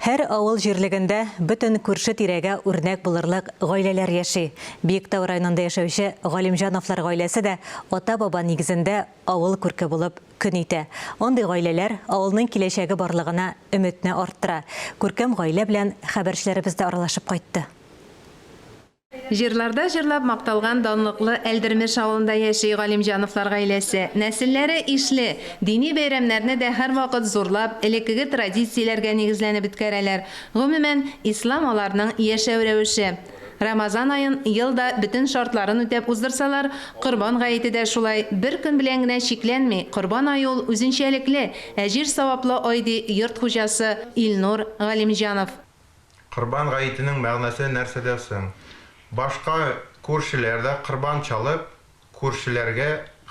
Һәр авыл җирлегендә бөтен күрше-тирәгә үрнәк булырлык гаиләләр яши. Биектау районында яшәүче Галимҗановлар гаиләсе дә ата-баба нигезендә авыл күрке булып көн итә. Андый гаиләләр авылның киләчәге барлыгына өметне арттыра. Күркәм гаилә белән хәбәрчеләребез дә аралашып кайтты. Җырларда җырлап макталган данлыклы Әлдермеш авылында яши Галимҗановлар гаиләсе. Нәселләре ишле. Дини бәйрәмнәрне дә һәрвакыт зурлап, элеккеге традицияләргә нигезләнеп үткәрәләр. Гомумән, ислам аларның яшәү рәвеше. Рамазан аен ел да бөтен шартларын үтәп уздырсалар, Корбан гаете дә шулай бер көн белән генә чикләнми. Корбан ае ул үзенчәлекле, әҗир-саваплы ай, ди йорт хуҗасы Илнур Галимҗанов. Корбан гаетенең мәгънәсе нәрсәдә соң? Башка күршеләр дә корбан чалып, күршеләргә,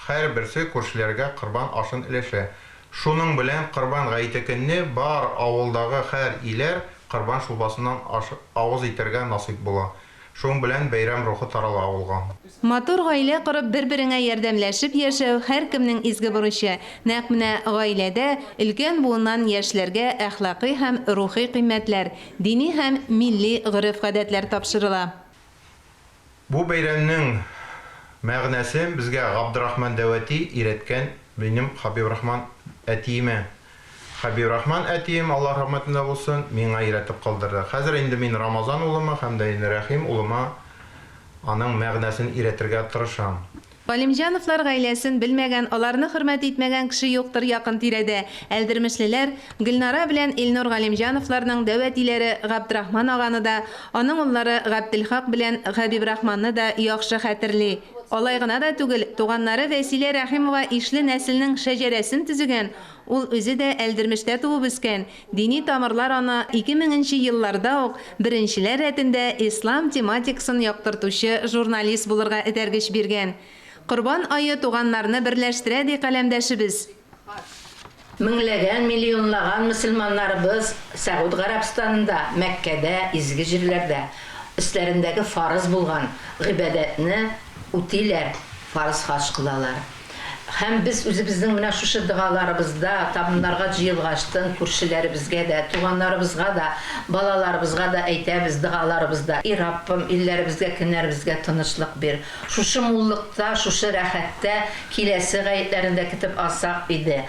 һәрберсе күршеләргә корбан ашын өләшә. Шуның белән Корбан гаете көнне бар авылдагы һәр өйләр корбан шулпасыннан аш авыз итәргә насыйп була. Шуның белән бәйрәм рухы тарала авылга. Матур гаилә корып, бер-береңә ярдәмләшеп яшәү, һәркемнең изге бурычы. Нәкъ менә гаиләдә өлкән буыннан яшьләргә әхлакый һәм рухи кыйммәтләр, дини һәм милли гореф-гадәтләр тапшырыла. Бу бәйрәмнең мәгънәсен безгә Габдрахман дәүәти өйрәткән минем Хабибрахман әтиемә. Хәбибрахман әтием, Аллаһ рәхмәтендә булсын, миңа өйрәтеп калдырды. Хәзер инде мин Рамазан улыма һәм дә инде Рәхим улыма аның мәгънәсен өйрәтергә тырышам. Галимҗановлар гаиләсен белмәгән, аларны хөрмәт итмәгән кеше юктыр якын-тирәдә. Әлдермешлеләр Гөлнара белән Илнур Галимҗановларның дәү әтиләре Габдрахман аганы да, аның уллары Габделхак белән Хәбибрахманны да яхшы хәтерли. Алай гына да түгел, туганнары Вәсилә Рәхимова ишле нәселнең шәҗәрәсен төзегән, Ул үзе дә Әлдермештә туып үскән, дини тамырлар аны 2000 нче елларда ук беренчеләр рәтендә ислам тематикасын яктыртучы журналист булырга этәргеч биргән. Корбан ае туганнарны берләштерә, ди каләмдәшебез. Меңләгән, миллионлаган мөселманнарыбыз Сәгуд Гарәбстанында, Мәккәдә, изге җирләрдә өсләрендәге фарыз булган гыйбадәтне үтиләр, фарыз хаҗ кылалар. Һәм без үзебезнең менә шушы догаларыбызда, табыннарга җыелгачтын, күршеләребезгә дә, туганнарыбызга да, балаларыбызга да әйтәбез догаларыбызда, И Раббым, илләребезгә, көннәребезгә тынычлык бир. Шушы муллыкта, шушы рәхәттә киләсе гаетләрне дә көтеп алсак иде.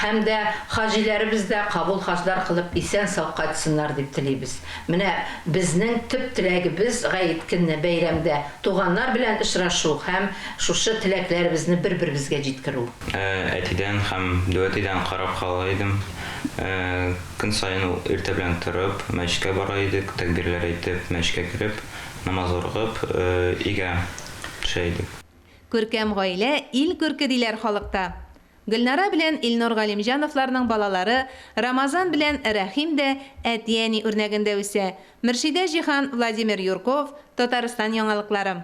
Һәм дә хаҗиләребез дә кабул хаҗлар кылып исән-сау кайтсыннар дип телибез. Менә безнең төп теләгебез гает көнне, бәйрәмдә туганнар белән очрашу һәм Шушы теләкләребезне бер-беребезгә җиткерү. Әтидән һәм дәүәтидән карап кала идем. Көн саен ул иртә белән торып, мәчеткә бара идек, тәкбирләр әйтеп, мәчеткә кереп, намаз укып, өйгә төшә идек. Күркәм гаилә, ил күрке, диләр халыкта. Гөлнара белән Илнур Галимҗановларның балалары Рамазан белән Рәхим дә әти-әни үрнәгендә үсә. Мөршидә Җиһан, Владимир Юрков, Татарстан яңалыклары.